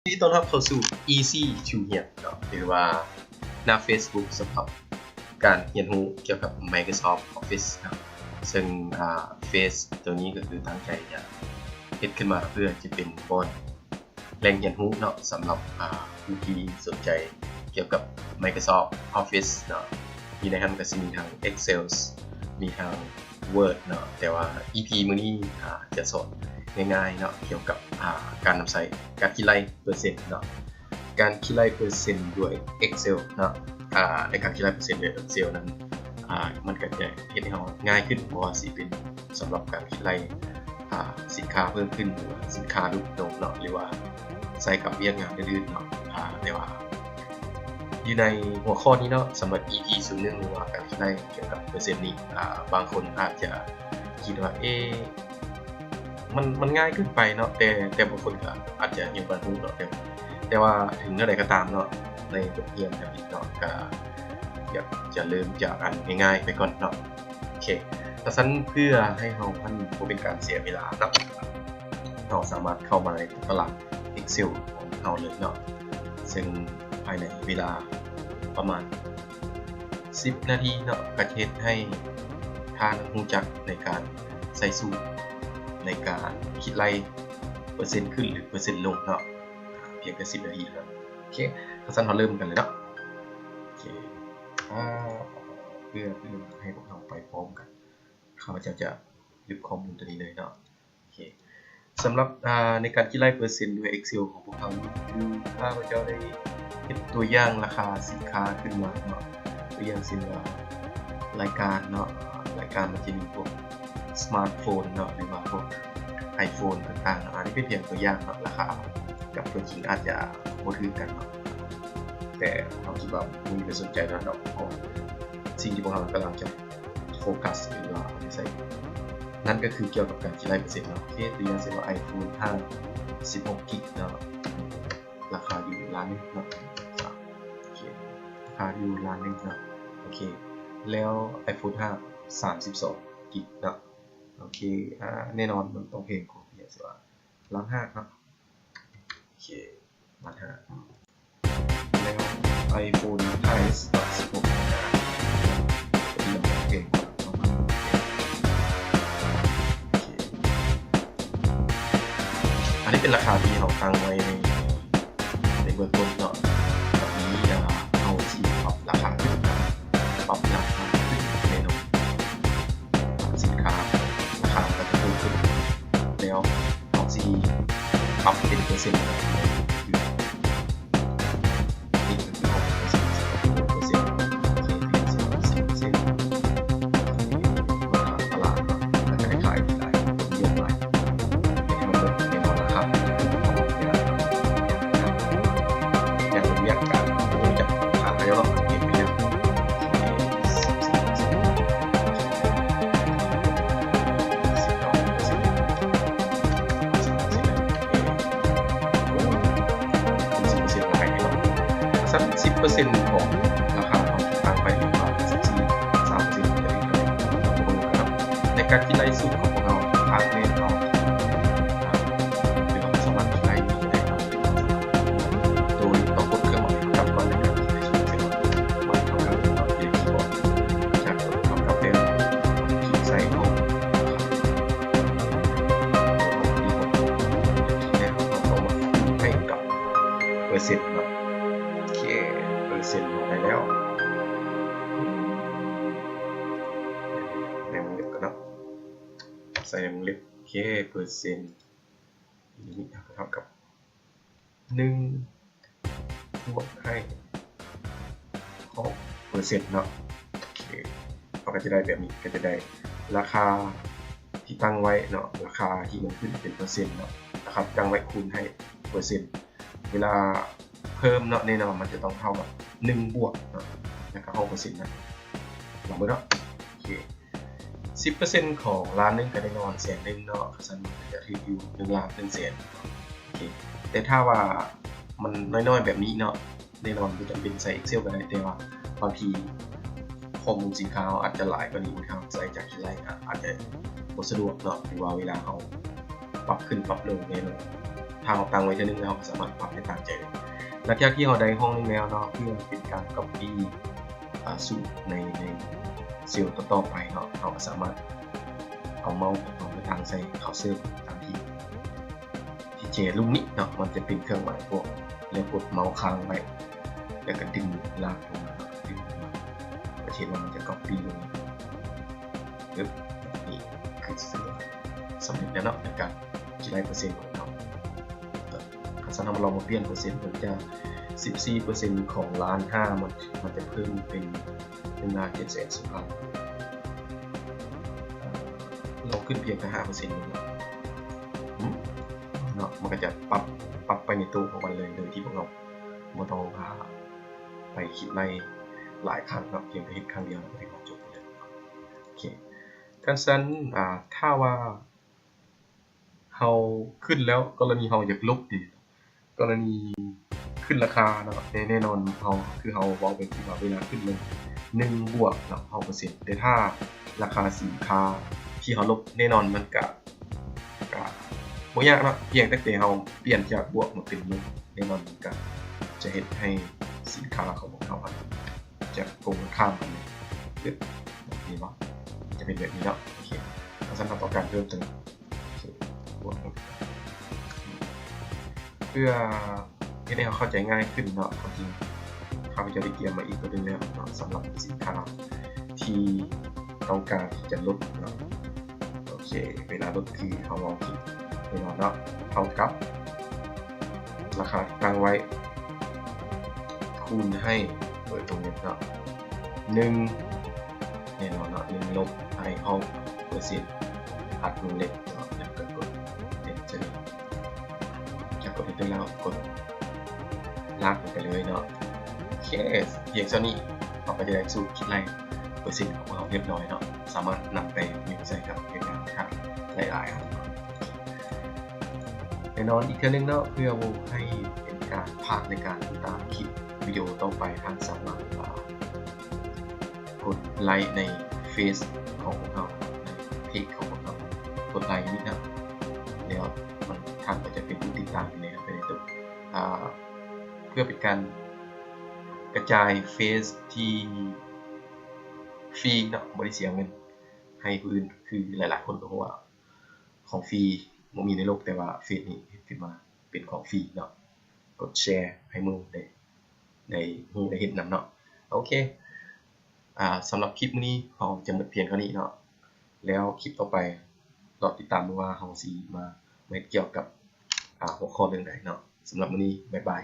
ຍິນດີຕ້ອນຮັບເຂົ້າສູ່ Easy to ຮຽນເນາະ ຫຼືວ່າໜ້າ Facebook ສຳລັບການຮຽນຮູ້ກ່ຽວກັບ Microsoft Office ເນາະ. ເຊິ່ງ ອາ Face ໂຕນີ້ກໍຄືຕັ້ງໃຈຈະເຮັດຂຶ້ນມາເພື່ອຈະເປັນບ່ອນ ແຫຼ່ງຮຽນຮູ້ເນາະ ສຳລັບ ອາ ຜູ້ທີ່ສົນໃຈກ່ຽວກັບ Microsoft Office ເນາະ. ຢູ່ໃນຫັ້ນກໍຊິມີທັງ Excel ມີທັງ Word ເນາະ. ແຕ່ວ່າ ອີພີ ມື້ນີ້ ອາ ຈະສອນງ່າຍໆເນາະ ກ່ຽວກັບ ອາ ການນຳໃຊ້ ການຄິດໄລ່ເປີເຊັນເນາະ ການຄິດໄລ່ເປີເຊັນດ້ວຍ Excel ເນາະ. ອາ ໃນການຄິດໄລ່ເປີເຊັນດ້ວຍ Excel ນັ້ນ ອາ ມັນກໍຈະເຮັດໃຫ້ເຮົາງ່າຍຂຶ້ນ ບໍ່ວ່າຊິເປັນສຳລັບການຄິດໄລ່ ອາ ສິນຄ້າເພີ່ມຂຶ້ນ ຫຼືວ່າສິນຄ້າຫຼຸດລົງເນາະ ຫຼືວ່າໃຊ້ກັບວຽກງານອື່ນໆເນາະ. ອາ ແຕ່ວ່າຢູ່ໃນຫົວຂໍ້ນີ້ເນາະ ສຳລັບ ອີພີ ສູນໜຶ່ງ ຫຼືວ່າການຄິດໄລ່ກ່ຽວກັບເປີເຊັນນີ້ ອາ ບາງຄົນອາດຈະຄິດວ່າ ເອ ມັນ ມັນງ່າຍເກີນໄປເນາະ ແຕ່ ແຕ່ບາງຄົນກໍອາດຈະຍັງບໍ່ຮູ້ເນາະ. ແຕ່ ແຕ່ວ່າເຖິງແນວໃດກໍຕາມເນາະ ໃນບົດຮຽນທຳອິດເນາະ ກໍຢາກຈະເລີ່ມຈາກອັນງ່າຍໆໄປກ່ອນເນາະ. ໂອເຄ ຄັນຊັ້ນເພື່ອໃຫ້ເຮົາ ມັນບໍ່ເປັນການເສຍເວລາເນາະ ເຮົາສາມາດເຂົ້າມາໃນຕະລາງ Excel ຂອງເຮົາເລີຍເນາະ. ເຊິ່ງພາຍໃນເວລາປະມານສິບນາທີເນາະ ກໍຈະເຮັດໃຫ້ທ່ານຮູ້ຈັກໃນການໃສ່ສູດໃນການຄິດໄລ່ເປີເຊັນຂຶ້ນ ຫຼື ເປີເຊັນລົງເນາະ ພຽງແຕ່ສິບນາທີເທົ່ານັ້ນ. ໂອເຄ ຄັນຊັ້ນເຮົາເລີ່ມກັນເລີຍເນາະ. ໂອເຄ ອາ ເພື່ອ ເພື່ອໃຫ້ພວກເຮົາໄປພ້ອມກັນ ຂ້າພະເຈົ້າຈະລຶບຂໍ້ມູນຕົວນີ້ເລີຍເນາະ. ໂອເຄ ສຳລັບ ອາ ໃນການຄິດໄລ່ເປີເຊັນດ້ວຍ Excel ຂອງພວກເຮົານີ້ ຄືຂ້າພະເຈົ້າໄດ້ເຮັດຕົວຢ່າງລາຄາສິນຄ້າຂຶ້ນມາເນາະ. ຕົວຢ່າງເຊັ່ນວ່າລາຍການເນາະ ລາຍການມັນຈະມີພວກ ສະມາດໂຟນເນາະ ຫຼືວ່າພວກ iPhone ຕ່າງໆເນາະ. ອັນນີ້ເປັນພຽງຕົວຢ່າງເນາະ ລາຄາກັບຕົວຈິງອາດຈະບໍ່ຖືກກັນເນາະ ແຕ່ເຮົາຄິດວ່າບໍ່ມີໃຜສົນໃຈເນາະ ເພາະວ່າສິ່ງທີ່ພວກເຮົາກຳລັງຈະ ໂຟກັສ ຫຼືວ່າເອົາໃຈໃສ່ ນັ້ນກໍຄືກ່ຽວກັບການຄິດໄລ່ເປີເຊັນເນາະ. ໂອເຄ ຕົວຢ່າງເຊັ່ນວ່າ iPhone ຫ້າ ສິບຫົກກິກເນາະ ລາຄາຢູ່ລ້ານໜຶ່ງເນາະ. ໂອເຄ ລາຄາຢູ່ລ້ານໜຶ່ງເນາະ. ໂອເຄ ແລ້ວ iPhone ຫ້າ ສາມສິບສອງກິກເນາະ. ໂອເຄ ອາ ແນ່ນອນມັນຕ້ອງແພງກວ່າ ຕົວຢ່າງເຊັ່ນວ່າ ລ້ານຫ້າເນາະ. ໂອເຄ ມາຫາ ແລ້ວ iPhone ຫ້າ S ສາມສິບຫົກ ອັນນີ້ເປັນລາຄາທີ່ເຮົາຕັ້ງໄວ້ໃນ ໃນເບື້ອງຕົ້ນເນາະ. ແບບນີ້ ເຮົາຊິປັບລາຄາຂຶ້ນ ປັບລາຄາຂຶ້ນແນ່ນອນ ສິນຄ້າລາຄາກໍຈະເພີ່ມຂຶ້ນ ແລ້ວເຮົາຊິປັບເປັນເປີເຊັນນະ. ນີ້ກໍຄືເຮົາເປີເຊັນ ເປີເຊັນ ໂອເຄ ເປັນສິບເປີເຊັນ ຕະຫຼາດເນາະ ກໍຈະໄດ້ຂາຍຫຼາຍ ນິຍົມຫຼາຍ ເຮັດໃຫ້ມັນເບິດໃນລາຄາ ຢ່າງເປັນວຽກການ ຈາກທາງຂະເຈົ້າເນາະ ເຮັດເປັນຫຍັງ ສັກສິບເປີເຊັນຂອງລາຄາເຮົາທີ່ຕັ້ງໄວ້ ຫຼືວ່າສິບສີ່ ສາມເປີເຊັນ ໃນການຄິດໄລ່ສູດຂອງພວກເຮົາ ອາດແມ່ນເຮົາ ຫຼືວ່າສາມາດຄິດໄລ່ໄດ້ເນາະ ໂດຍຕ້ອງກົດເຄື່ອງໝາຍເທົ່າກັບກ່ອນໃນການທີ່ໄດ້ຊົມເສຍວ່າ ໝາຍເທົ່າກັບທີ່ເຮົາເສຍທີ່ບອດ ຈາກເທົ່າກັບແລ້ວ ຄລິກໃສ່ເຮົາ ແລ້ວເຮົາກໍມາຄູນໃຫ້ກັບເປີເຊັນເນາະ. ໂອເຄ ເປີເຊັນເຮົາໄດ້ແລ້ວ ໃນວົງເລັບກ່ອນເນາະ ໃສ່ໃນວົງເລັບ. ໂອເຄ ເປີເຊັນ ນີ້ເທົ່າກັບ ໜຶ່ງ ບວກໃຫ້ ຫົກເປີເຊັນເນາະ. ໂອເຄ ເຮົາກໍຈະໄດ້ແບບນີ້ ກໍຈະໄດ້ລາຄາທີ່ຕັ້ງໄວ້ເນາະ ລາຄາທີ່ມັນຂຶ້ນເປັນເປີເຊັນເນາະ ລາຄາທີ່ຕັ້ງໄວ້ຄູນໃຫ້ເປີເຊັນ ເວລາເພີ່ມເນາະ ແນ່ນອນມັນຈະຕ້ອງເທົ່າກັບໜຶ່ງບວກເນາະ ແລ້ວກໍຫົກເປີເຊັນນະ ລອງເບິ່ງເນາະ. ໂອເຄ ສິບເປີເຊັນຂອງລ້ານໜຶ່ງກໍແນ່ນອນແສນໜຶ່ງເນາະ ຄັນຊັ້ນມັນກໍຈະຖືກຢູ່ໜຶ່ງລ້ານໜຶ່ງແສນ. ໂອເຄ ແຕ່ຖ້າວ່າມັນນ້ອຍໆແບບນີ້ເນາະ ແນ່ນອນບໍ່ຈຳເປັນໃຊ້ Excel ກໍໄດ້ ແຕ່ວ່າບາງທີຂໍ້ມູນສິນຄ້າເຮົາອາດຈະຫຼາຍກວ່ານີ້ ບາງທີເຮົາໃຊ້ຈາກທີ່ໄລ່ອາດຈະບໍ່ສະດວກເນາະ ຫຼືວ່າເວລາເຮົາປັບຂຶ້ນປັບລົງ ແນ່ນອນ ຖ້າເຮົາຕັ້ງໄວ້ເທື່ອໜຶ່ງແລ້ວ ເຮົາກໍສາມາດປັບໄດ້ຕາມໃຈເລີຍ. ຫຼັງຈາກທີ່ເຮົາໄດ້ຫ້ອງໜຶ່ງແລ້ວເນາະ ເພື່ອເປັນການກັອບປີ້ ອ່າ ສູດໃນ ໃນເຊວຕໍ່ໆໄປເນາະ ເຮົາກໍສາມາດເອົາເມົາສ໌ຂອງເຮົາໄປຕັ້ງໃສ່ເຄົາເສີບຕາມທີ່ ທີ່ແຈລຸ່ມນີ້ເນາະ ມັນຈະເປັນເຄື່ອງໝາຍບວກ ແລ້ວກົດເມົາສ໌ຄ້າງໄວ້ ແລ້ວກໍດຶງລາກລົງມາເນາະ ດຶງລົງມາ ເພື່ອທີ່ວ່າມັນຈະກັອບປີ້ລົງ ປຶບ ນີ້ຄືສຳເລັດແລ້ວເນາະ ໃນການຄິດໄລ່ເປີເຊັນຂອງເຮົາ. ຄັນຊັ້ນເຮົາມາລອງມາປ່ຽນເປີເຊັນເບິ່ງ ຈາກສິບສີ່ເປີເຊັນຂອງລ້ານຫ້າ ມັນ ມັນຈະເພີ່ມເປັນ ໜຶ່ງລ້ານເຈັດແສນສິບພັນ ລອງຂຶ້ນພຽງແຕ່ຫ້າເປີເຊັນເນາະ ເນາະ ມັນກໍຈະປັບ ປັບໄປໃນໂຕຂອງມັນເລີຍ ໂດຍທີ່ພວກເຮົາບໍ່ຕ້ອງ ອ່າ ໄປຄິດໄລ່ຫຼາຍຄັ້ງເນາະ ພຽງແຕ່ເຮັດຄັ້ງດຽວ ແລ້ວກໍຖືວ່າຈົບໄປເລີຍ. ໂອເຄ ຄັນຊັ້ນ ອ່າ ຖ້າວ່າ ເຮົາຂຶ້ນແລ້ວ ກໍລະນີເຮົາຢາກລົບເດ ກໍລະນີຂຶ້ນລາຄາເນາະ ແນ່ ແນ່ນອນເຮົາ ຄືເຮົາເວົ້າໄປຄືວ່າເວລາຂຶ້ນແມ່ນໜຶ່ງບວກເນາະ ເຮົາເປີເຊັນ ແຕ່ຖ້າລາຄາສິນຄ້າທີ່ເຮົາລົບ ແນ່ນອນມັນກະ ກະບໍ່ຍາກເນາະ ພຽງແຕ່ເຮົາປ່ຽນຈາກບວກມາເປັນລົບ ແນ່ນອນມັນກະຈະເຮັດໃຫ້ສິນຄ້າຂອງພວກເຮົາ ຈະກົງກັນຂ້າມກັນເລີຍ ແບບນີ້ເນາະ ຈະເປັນແບບນີ້ເນາະ. ໂອເຄ ຄັນຊັ້ນເຮົາຕ້ອງການເພີ່ມເຕີມ ເພື່ອເຮັດໃຫ້ເຮົາເຂົ້າໃຈງ່າຍຂຶ້ນເນາະ ຄວາມຈິງຂ້າພະເຈົ້າໄດ້ກຽມມາອີກຕົວໜຶ່ງແລ້ວເນາະ ສຳລັບສິນຄ້າທີ່ຕ້ອງການທີ່ຈະລົດເນາະ. ໂອເຄ ເວລາລົດຄືເຮົາເວົ້າຄືແນ່ນອນເນາະ ເທົ່າກັບລາຄາທີ່ຕັ້ງໄວ້ ຄູນໃຫ້ ເປີດວົງເລັບເນາະ ໜຶ່ງ ແນ່ນອນເນາະ ໜຶ່ງລົບ ໄອອອກ ເປີເຊັນ ອັດວົງເລັບເນາະ ແລ້ວກໍກົດ Enter ຈາກກົດ Enter ແລ້ວ ກົດລາກລົງໄປເລີຍເນາະ. ໂອເຄ ພຽງເທົ່ານີ້ ເຮົາກໍຈະໄດ້ສູດຄິດໄລ່ເປີເຊັນຂອງເຮົາຮຽບຮ້ອຍເນາະ ສາມາດນຳໄປປະຍຸກໃຊ້ກັບວຽກງານຕ່າງໆຫຼາຍໆ. ແນ່ນອນອີກເທື່ອໜຶ່ງເນາະ ເພື່ອບໍ່ໃຫ້ເປັນການພາດໃນການຕິດຕາມຄລິບວິດີໂອຕໍ່ໄປ ທ່ານສາມາດ ອ່າ ກົດໄລໃນເຟສຂອງພວກເຮົາ ໃນເພຈຂອງພວກເຮົາ ກົດໄລນີ້ນະ ແລ້ວມັນ ທ່ານກໍຈະເປັນຜູ້ຕິດຕາມຢູ່ໃນ ໃນໂຕ ອ່າ ເພື່ອເປັນການກະຈາຍເຟສທີ່ຟຣີເນາະ ບໍ່ໄດ້ເສຍເງິນໃຫ້ຜູ້ອື່ນ ຄືຫຼາຍໆຄົນກໍຮູ້ວ່າ ຂອງຟຣີບໍ່ມີໃນໂລກ ແຕ່ວ່າເຟສນີ້ເຮັດຂຶ້ນມາເປັນຂອງຟຣີເນາະ ກົດແຊໃຫ້ໝູ່ໄດ້ ໄດ້ຮູ້ໄດ້ເຫັນນຳເນາະ. ໂອເຄ ອ່າ ສຳລັບຄລິບມື້ນີ້ເຮົາຈະໝົດພຽງເທົ່ານີ້ເນາະ ແລ້ວຄລິບຕໍ່ໄປລໍຕິດຕາມເບິ່ງວ່າເຮົາຊິມາ ມາເຮັດກ່ຽວກັບ ອ່າ ຫົວຂໍ້ເລື່ອງໃດເນາະ. ສຳລັບມື້ນີ້ ບາຍບາຍ.